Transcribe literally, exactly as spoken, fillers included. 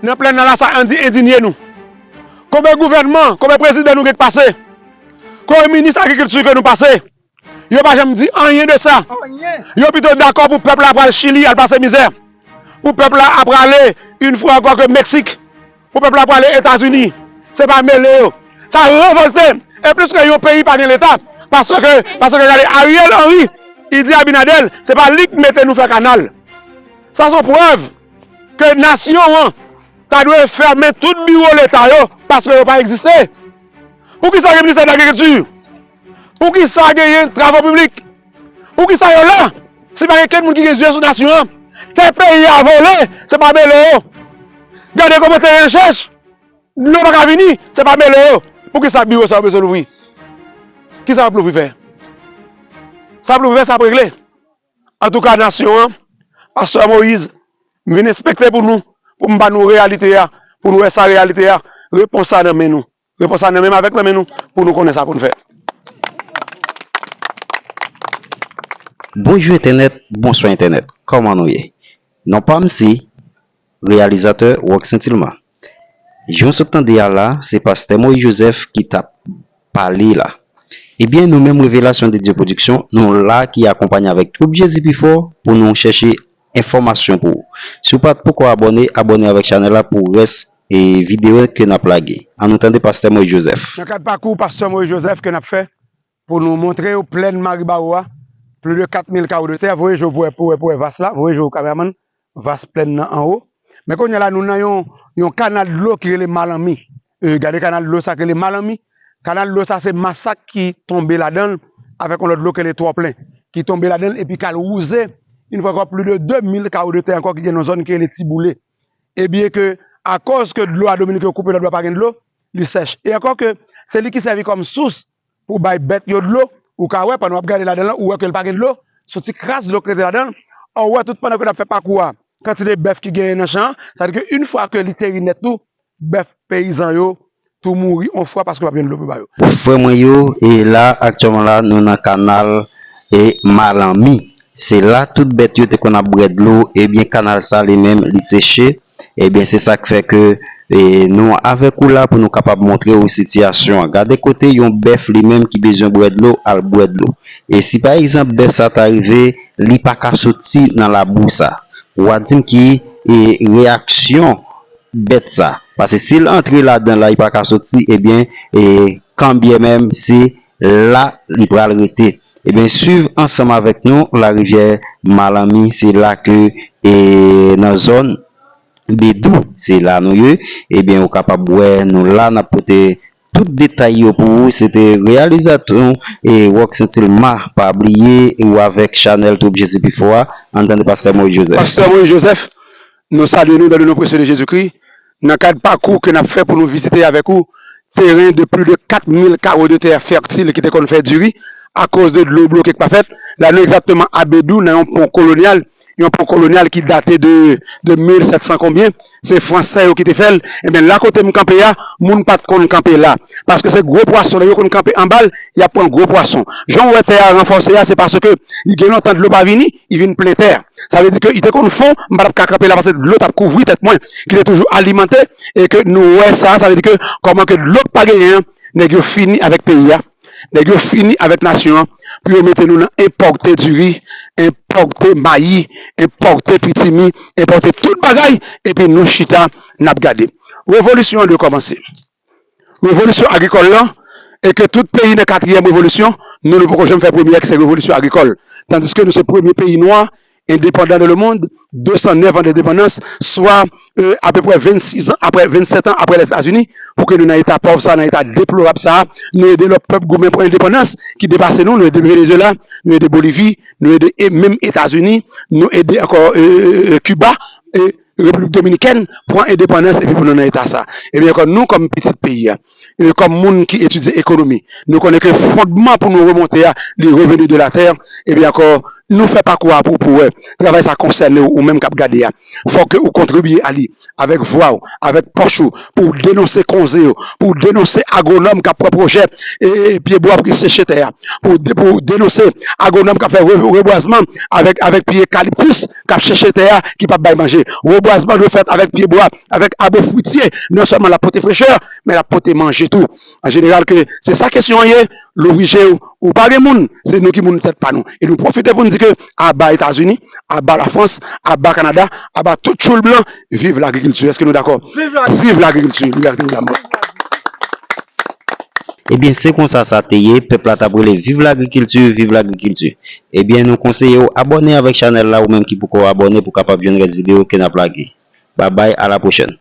Nan plèn nan la, sa andi endinye nou. Konbyen gouvènman, konbyen prezidan nou gen k pase? Konbyen minis agrikilti ke nou pase? Yo pa janm di anyen de sa. Yo pito dakò pou pèp la pral Chili al pase mizè. Pou pèp la ap prale, yon fwa ankò, ke Meksik. Pou pèp la prale Etazini. Se pa mele yo. Sa revòlte. E plis ke yon peyi pa gen leta. Paske, paske gade, Ariel Henry, li di Abinader, se pa li k mete nou fè kanal. Sa se yon prèv ke nasyon an ta dwe fèmen tout biwo leta yo paske yo pa egziste. Poukisa gen ministè dagrikilti? Poukisa genyen travo piblik? Poukisa yo la? Si pa gen kenn moun ki gen zye sou nasyon an, tè peyi a vole, se pa mele yo. Gade kòman teren an chèch, dlo pa ka vini, se pa mele yo. Poukisa biwo sa yo bezwen louvri? Kisa y ap louvri fè? Sa ap louvri fè, sa ap regle. Antouka, nasyon an, Pastè Moïse, m vin enspekte pou nou, pou m ba nou reyalite a, pou nou wè sa reyalite a, repons sa nan men nou. Repons sa nan men m avèk nan men nou, pou nou konnen sa pou n fè. Bonjou entènèt, bonswa entènèt, kòman nou ye? Non pa m se reyalizatè Rock Saint Ilma. Jan w sot tande a la, se pastè Moïse Joseph ki t ap pale la. Ebyen, nou menm Revelasyon de Dye Pwodiksyon, nou la ki akonpanye avèk Twoup Jezi Pi Fò pou nou chèche enfòmasyon pou ou. Si w pa t poko abòne, abòne avèk chanèl la pou rès e videyo ke n ap lage. Ann nou tande pastè Moïse Joseph. Nan kad pakou pastè Moïse Joseph ke n ap fè pou nou montre w plèn Maribawo a, plis de kat mil kawo de tè, voye je w pou wè, pou wè, pou wè vas la, voye je w kameramann, vas plèn nan anwo. Men kounye a la, nou nan yon, yon kanal dlo ki rele Malanmi. E, gade kanal dlo sa ki rele Malanmi. Kanal dlo sa se Masak ki tonbe ladan l avèk yon lòt dlo ki rele Twòplen, ki tonbe ladan l epi k al wouze, yon fwa ankò, plis de de mil kawo de tè ankò ki gen nan zòn ki rele Tiboule. Ebyen ke, akòz ke dlo a Dominik yo koupe lòt bò pa gen dlo, li sèch. E ankò ke, se li ki sèvi kòm sous pou bay bèt yo dlo, ou ka wè, pandan w ap gade ladan l lan, ou wè ke l pa gen dlo, se yon ti kras dlo k rete ladan l, ou wè tout pandan ke n ap fè pakou a, kantite bèf ki genyen nan chan an, sa vle di ke yon fwa ke li teri nèt tou, bèf peyizan yo tou mouri yon fwa paske pa t gen dlo pou ba yo. Frè mwen yo, e la, aktyèlman la, nou nan kanal e Malanmi. Se la tout bèt yo te konn ap bwè dlo, ebyen kanal sa li menm, li seche. Ebyen se sa k fè ke e, nou avèk ou la pou nou kapab montre w sitiyasyon an. Gade kote yon bèf li menm ki bezwen bwè dlo, al bwè dlo. E si pa egzanp bèf sa ta rive, li pa ka soti nan labou sa. W a di m ki e, reyaksyon bèt sa. Paske si l antre ladan la, li pa ka soti, ebyen, e, kanbyen menm se la li pral rete. Ebyen, swiv ansanm avèk nou larivyè Malanmi, se la ke e, nan zòn Bedou, se la nou ye. Ebyen, ou kapab wè nou la, n ap pote tout detay yo pou ou. Se te reyalizatè nou, e, Rock Saint Ilma, pa bliye ou avèk chanèl Twoup Jezi Pi Fò a, ann tande pastè Moïse Joseph. Pastè Moïse Joseph, nou salye nou dans le nom précieux de Jésus-Christ. Nan kad pakou ke n ap fè pou nou vizite avèk ou teren de plis de kat mil kawo de tè fètil ki te konn fè diri akoz de dlo bloke k pa fèt. La nou egzakteman a Bedou nan yon pon kolonyal, yon pon kolonyal ki date de, de mil sèt san konbyen. Se fransè yo ki te fè l. Ebyen la kote m kanpe a, moun pa t konn kanpe la. Paske se gwo pwason, lè yo konn kanpe anba l, y ap pran gwo pwason. Jan w wè tè a ranfòse a, se paske li gen lontan dlo pa vini, li vin plen tè a. Sa vle di ke li te konn fon, m pa t ap ka kanpe la paske dlo t ap kouvri tèt mwen, ki te toujou alimante, e ke nou wè sa, sa vle di ke kòman ke dlo k pa genyen an, nèg yo fini avèk peyi a, nèg yo fini avèk nasyon an, pou yo mete nou nan enpòte diri, enpòte mayi, enpòte pitimi, enpòte tout bagay, epi nou chita, n ap gade. Revolisyon an dwe kòmanse. Revolisyon agrikòl lan, e ke tout peyi nan katriyèm revolisyon, nou, nou poko janm fè premyè ki se revolisyon agrikòl. Tandiske nou se premye peyi nwa endepandan nan lemonn, de san nèf an dendepandans, swa, e, apeprè vennsis an aprè, vennsèt an aprè Lèzetazini, pou ke nou nan eta pòv sa, nan eta deplorab sa, nou ede lòt pèp goumen pou endepandans ki depase nou, nou ede Venezuela, nou ede Bolivi, nou ede e menm Etazini, nou ede ankò, e, e, e, Kiba, e, Repiblik Dominikèn pran endepandans epi pou nou nan eta sa. Ebyen ankò, nou kòm pitit peyi a, e, kòm moun ki etidye ekonomi, nou konnen ke fondman pou nou remonte a, li revenu de la tè, ebyen ankò, Nou fè pakou a pou, pou wè. Travay sa konsène w, ou menm k ap gade a. Fòk ke ou kontribye a li avèk vwa w, avèk pòch ou, pou w denonse konze yo, pou w denonse agwonòm k ap pran pwojè e, e pyebwa pou ki seche tè a, pou, pou w denonse agwonòm k ap fè re- rebwazman avèk, avèk pye ekaliptis k ap chèche tè a ki p ap bay manje. Rebwazman dwe fèt avèk pyebwa, avèk abò fwitye. Non sèlman l ap pote frechè, men l ap pote manje tou. An jeneral, ke se sa kesyon an ye, louvri je w, ou pa gen moun, se nou ki moun tèt pa nou. E nou pwofite pou n di ke aba Etazini, aba Lafrans, aba Kanada, aba tout tchoul blan, viv lagrikilti. Èske nou dakò? Viv lagrikilti, libète ou lanmò. Ebyen, se konsa sa te ye, pèp la t ap rele viv lagrikilti, viv lagrikilti. Ebyen, nou konseye w abòne avèk chanèl la, ou menm ki poko abòne pou kapab jwenn rès videyo ke n ap lage. Babay, a la pwochèn.